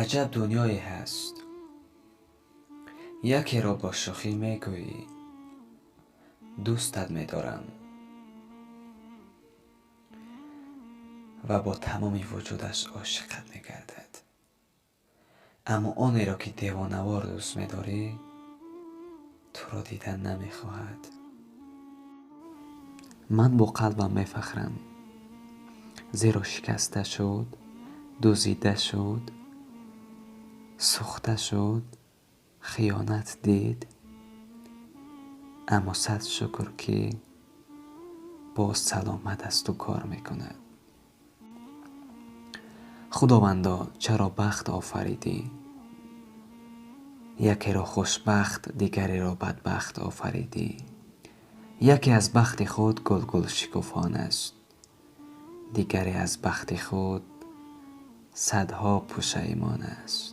Аҷаб дунёе ҳаст. Якеро бо шӯхӣ мегӯӣ: дӯстат медорам, ва бо тамоми вуҷудаш ошиқат мегардад. Аммо онеро ки девонавор дӯст медорӣ, туро дидан намехоҳад. Ман бо қалбам мефахрам, зеро шикаста шуд, дузида шуд, сӯхта шуд, хиёнат дид, аммо сад шукр, ки боз саломат асту кор мекунад. Худовандо, чаро бахт офаридӣ? Якеро хушбахт, дигареро бадбахт офаридӣ. Яке аз бахти худ гулгул шикуфон аст, дигаре аз бахти худ садҳо пушаймон аст.